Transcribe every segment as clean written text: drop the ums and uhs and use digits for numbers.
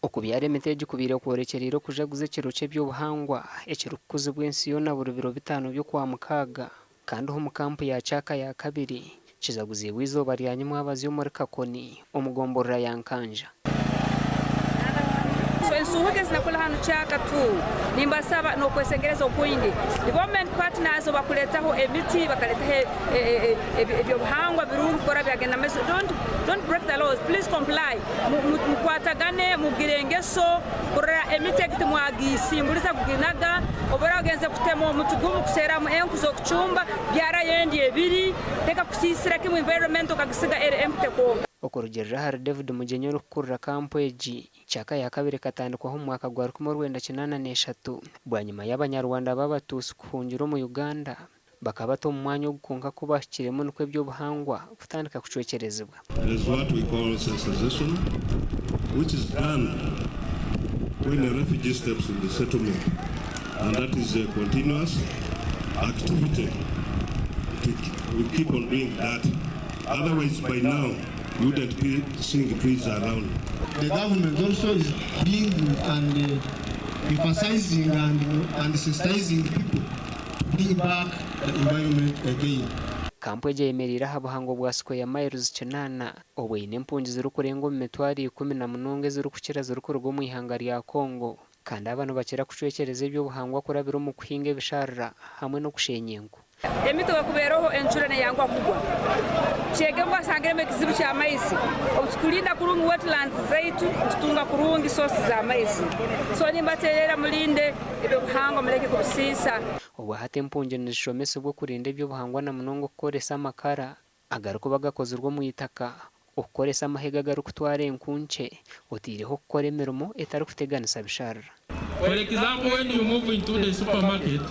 Okubyara emiti egi kubaire kworekyereire okujaguza ekiro ky'eby'obuhangwa ekirikukuzibwa ensi yoona buri biro bitaano by'Okwamukaaga kandi omu kampu ya Kyaka ya kabiri kijaguziibwe eizooba rya nyimwabazyo omuri Kakoni omu gomborora ya Nkanja. So ensuuhuka ezinakora hanu Kyaka tu nimbasaba nokwesengereza okwingi development partners obakuretaho emiti bakaretaho ebyobuhangwa birungi kukora byagenda mumaiso don't don't break the laws please comply mukwatagane mugire engeso kurora emiti egi timwagisimburiza kuginaga obu oraba ogenze kutema omuti gumu kuseeramu enku z'okucumba byarayo endi ebiri leka kusiisira kimu environment okagisiga eri empty kwonka. Okurugiirira ahari David Mugyenyi orikukurira kampu egi, Kyaka ya kabiri ekatandikwaho omu mwaka gwa 1983 bwanyima y'Abanyarwanda b'Abatuusi kuhungira omu Uganda. Bakabata omu mwanya ogu kwonka ku baahikiremu nikwo eby'obuhangwa kutandika kucwekyerezibwa. There is what we call sensitization which is done when a refugee steps in the settlement and that is a continuous activity we keep on doing that otherwise by now you wouldn't be seeing trees around. The government also is bringing and emphasizing and, and sensitizing people to bring back the environment again. Kampu egi eyemereire aha buhango bwa sikweya mayiruzi kinaana obwo eine empungi zirikurenga omu mitwaro ikumi na munonga ezirikukira zirikuruga omu ihanga rya Congo kandi aba nibakira kucwekyereza eby'obuhangwa kurabira omu kuhinga ebisharara hamwe n'okusheenya enku. Emiti obu ekuba eroho enjura neyanguha kugwa. Kyege ngu asangiremu ekizibu ky'amaizi. Obu tukulinda kurungi wetlands zaitu, nitutunga kurungi source z'amaizi. So nimbatererra mulinde eby'obuhangwa muleke kubisiisa. Obwahati empungi nizishomesibwa okurinda eby'obuhangwa na munonga okukoresa amakara agarikuba gakozirwe omu itaka, okukoresa amahega agarikutwara enku nkye, oteireho okukora emirimo etarikuteganisa bisharira. For example when you move into the supermarket,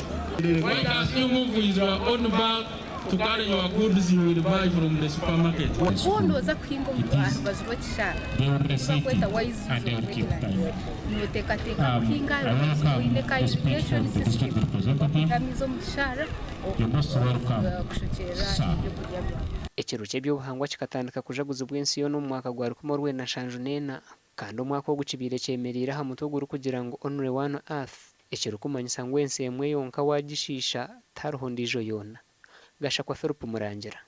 why can't you move with your own bag to carry your goods you will buy from the supermarket? Ku nooza kuhinga omu aha rubaju rw'ekisharara, eki barikweta wise use of wetland, nooteekateeka kuhinga aha rubaju oine ka irrigation system okwiha amaizi omu kisharara okushokyerera ebyokurya byawe. Ekiro ky'eby'obuhangwa kikatandika kujaguzibwa ensi yoona omu mwaka gwa 1974 kandi omwaka ogu kibaire kyemereire aha mutwe ogurikugira ngu Only One Earth ekirikumanyisa ngu ensi emwe yonka waagishiisha tihariho ndiijo yoona. Gashakwa Philip Murangira.